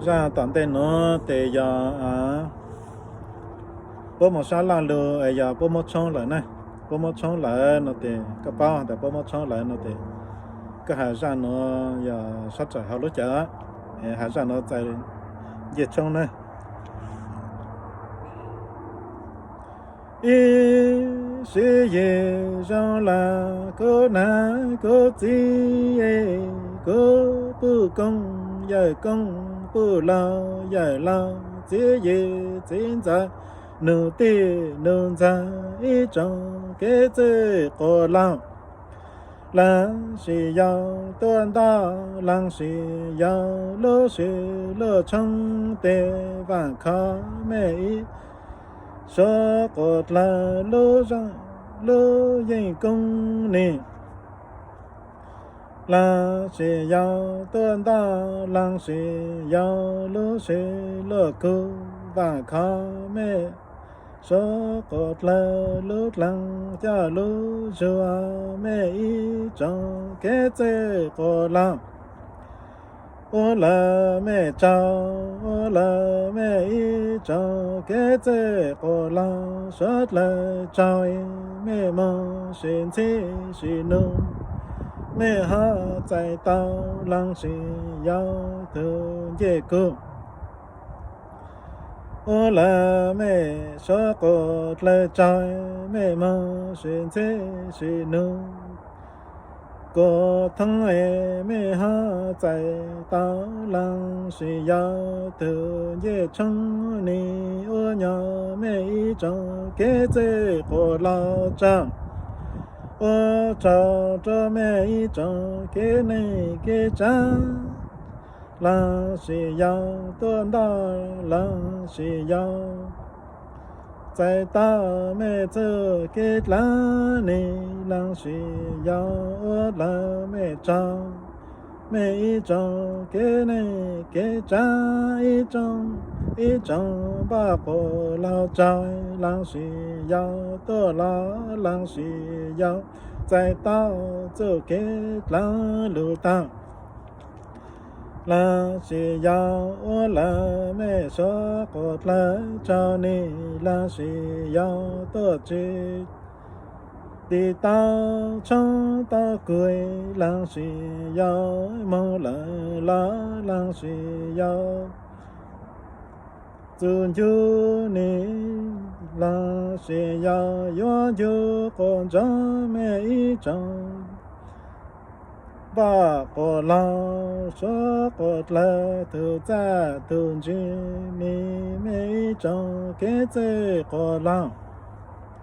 Zaj tom ntej nuav tes yog puab moog sab laj lug es yog puab muab tshoob lawm na. Puab muab tshoob lawm no tes koj paub has tas puab muab tshoob lawm no tes koj has zaj nuav yog sab tsawm hauv lub cawv, has zaj nuav txais ncej tshoob na. Ib sim yim zoo lawm kuv nam kuv txiv, kuv puj koob yawm koob puj laug yawm laug txiv yim txiv ntxawm nus tij nus ntxawg ib tsoom kev txwj quas laug. Leej sis yau tuaj ntoj leej sis yau lub sim luaj tshoob tes vaam khov mej ib suav quas dlawg lub zeej lub yeej koob ni. Leej sis yau tuaj ntoj leej sis yau lub sim luaj kug vaam khov mej suav quas dlawg lub dlaag coj lub zuag mej ib tsoom kev txwj quas laug. Ua lawm mej tsaug, ua lawm mej ib tsoom kev txwj quas laug, suav dlawg tsaug mej moog sim ntxhi sim nug, mej ho txais tau leej sis yau tug ncej kug. Ua lawm mej suav quas dlawg tsaug mej moog sim ntxhi sim nug, kuas thoob es mej ho txais tau leej sis yau tug ncej tshoob ni. Ua nyo mej ib tsoom kev txwj quas laug tsaug, ua tsaug rua mej ib tsoom kev neej kev tsav. Leej sis yau tuaj ntoj leej sis yau txais tau mej txuj kev dlaag ni. Leej sis yau ua lawm mej tsaug, mej ib tsoom kev neej kev tsav ib tsoom, ib tsoom npaj quas laug tsaug. Leej sis yau tuaj los leej sis yau txais tau txuj kev dlaag lug taag. Leej sis yau ua lawm mej suav quas dlawg tsaug ni. Leej sis yau tuaj tsi tis tau tshoob tau kuj, leej sis yau moog lawm los leej sis yau txuj ncu ni. Leej sis yau yuav ncu quas ntsoov mej ib tsoom npaj quas laug, suav quas dlawg tug txaj tug ntse ni. Mej ib tsoom kev txwj quas laug,